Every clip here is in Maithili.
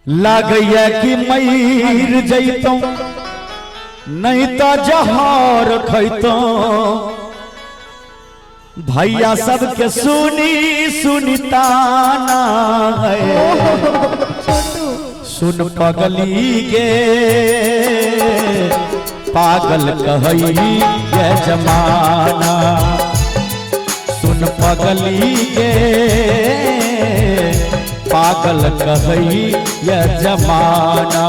लागैया कि मर जैतौं नहीं तो जहर खैतौं। भैया सबके सुनी सुनी ताना है, सुन पगली गे पागल कहई ये जमाना, सुन पगली गे पागल कहई ये जमाना।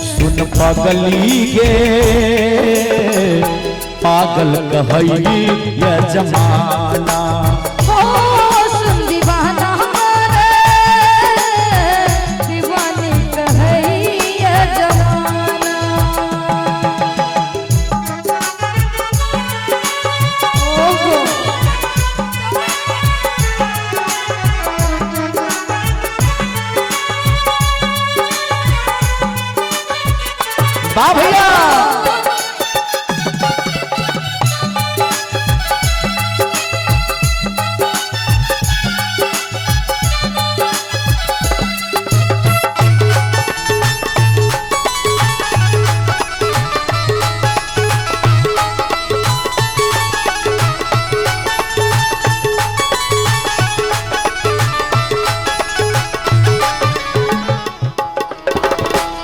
सुन पगली गे पागल कहई ये जमाना, हो सुन दीवाना हमारे दीवानी कहई ये जमाना। ओहो बा भैया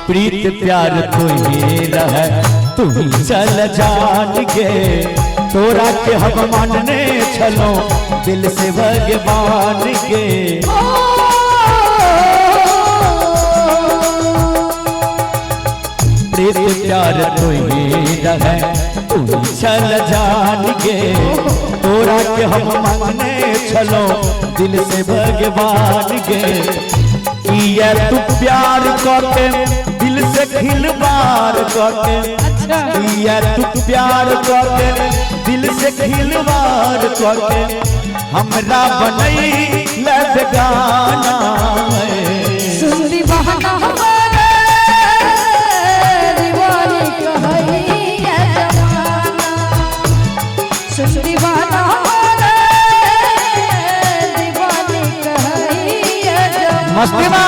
प्रीत प्यार तुही रह तू चल जान गे, तोरा के हम मानने छलो दिल से भगवान के। प्रीत प्यार तुही रह तू चल जान गे, तोरा के हम मानने छलो दिल से भगवान के। किया तू प्यार करके दिल से खिलवाड़ करके, किया तू प्यार करके दिल से खिलवाड़ करके हमरा बनई ले गाना। सुन दीवाना हमारे दीवानी कहई ये जमाना, सुन दीवाना हमारे दीवानी कहई ये जमाना। मस्ती में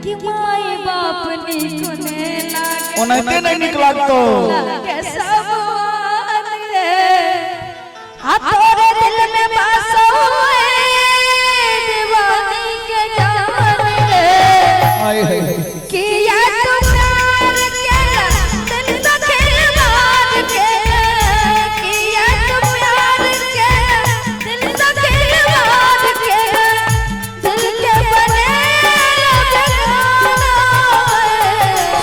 कि माई बाप निकने लागे ओनाते नहीं निक लागतो तोरे दिल में बसो दीवानी के जान रे। किया तू प्यार के दिल तो खिलवाड़ के, किया तू प्यार के दिल तो खिलवाड़ के, दिल के बने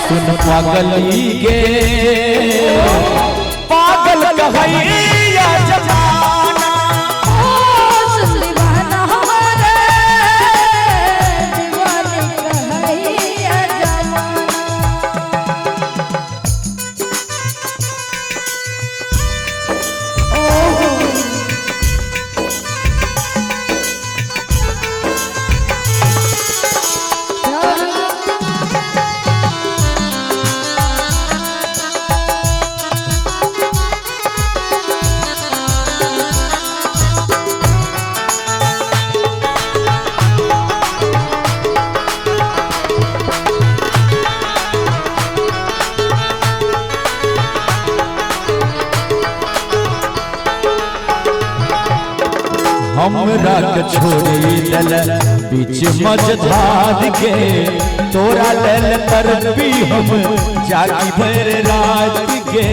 सुन पगली गे पागल कहई ये जमाना, सुन दीवाना हमारे दीवानी कहई ये जमाना। ओहो हमरा के छोड़ी दिल बीच मझधार के, तोरा लेल तरपी हम जागी भर रात के।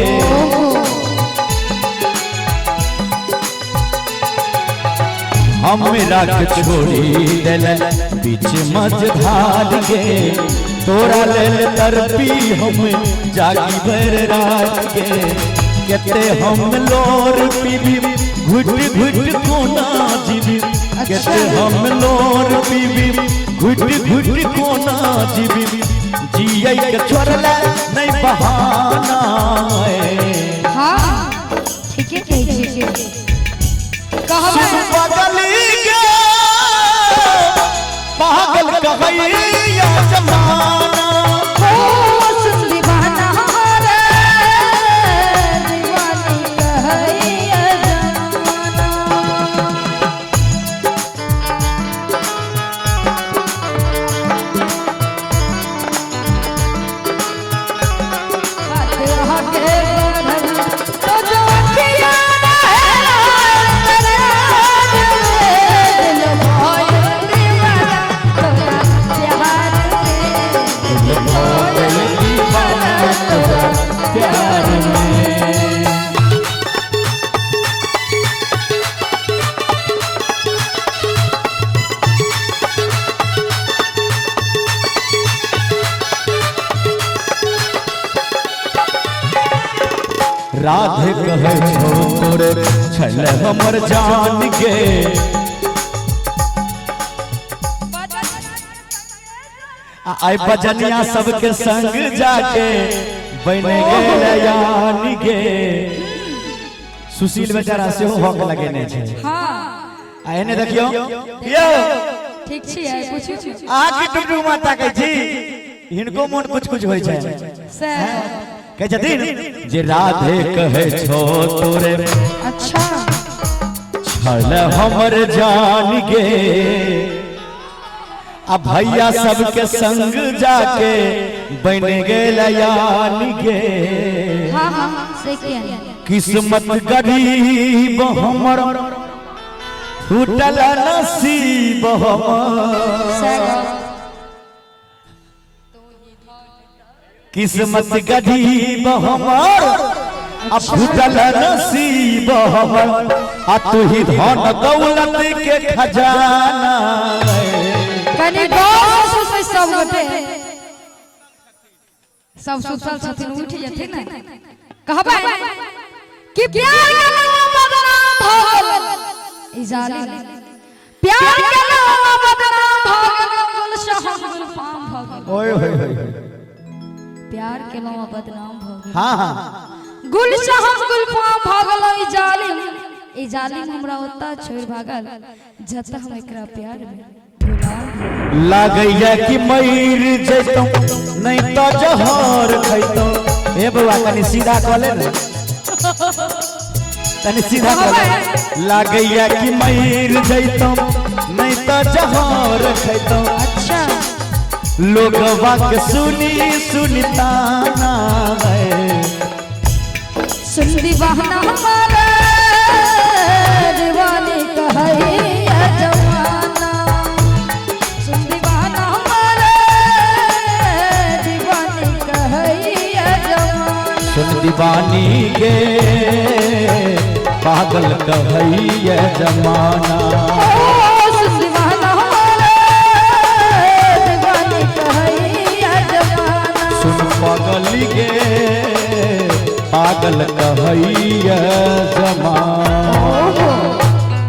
हमरा के छोड़ी दिल बीच मझधार के, तोरा लेल तरपी हम जागी भर रात के। केते हम लोर पीबी घुट घुट कोना जीबी, केते हम लोर पीबी घुट घुट कोना जीबी, जियै के छोड़ले नहीं बहाना। हाँ ठीके कहै छियै। कहबै बदली गे पागल कहैया जमाना। ओ सुन दीवाना रे दीवानी कहैया जमाना। बात अहाँके बढ़ल तो जो अखिया प्यार में। राधे कहै छौ तोरे छल हमर जान के, आई बजनिया सबके संग जाके बन गेल यान गे। सुशील बेचारा सेहो हक लगेने छै। हाँ आ एने देखियो यौ ठीक छियै, पूछू अहाँ की टुकटुक माता कहै छी, हिनको मोन कुछ कुछ होइ छै। से कहै छथिन जे राधे कहै छौ तोरे अच्छा छल हमर जान गे, आ भैया सबके संग जाके बन गेल यान गे। हाँ हाँ से किया किस्मत गरीब हमर फूटल नसीब हमर, किस्मत गरीब हमर आ फूटल नसीब हमर, आ तू ही धन दौलत के खजाना। कनी गौर से सुतै सब गोटे, सब सुतल छथिन उठि जेथिन ने। कहबै कि प्यार के नाम बदनाम भऽ गेल ई जालिम, प्यार के नाम बदनाम भऽ गेल गुलशन गुलफाम भऽ गेल। ओए होए होए, प्यार के नाम बदनाम भऽ गेल। हाँ हाँ गुलशन गुलफाम भऽ गेल ई जालिम, ई जालिम हमरा ओतऽ छोड़ि भागल जतऽ हम एकरा प्यार में लागैया कि मर जैतौं नहीं तो जहर खैतौं। ए बउआ कनी सीधा कऽ ले ने, तनी सीधा कऽ ले। लागैया कि मर जैतौं नहीं तो जहर खैतौं। अच्छा लोगवा के सुनी सुनी ताना है, सुन दीवाना हमारा दीवानी कहैया जमाना। सुन दीवाना हमारा दीवानी कहैया जमाना। सुन दीवानी के पागल कहैया जमाना। ओ सुन दीवाना हमारा दीवानी कहैया जमाना। सुन पागल के पागल कहैया जमाना।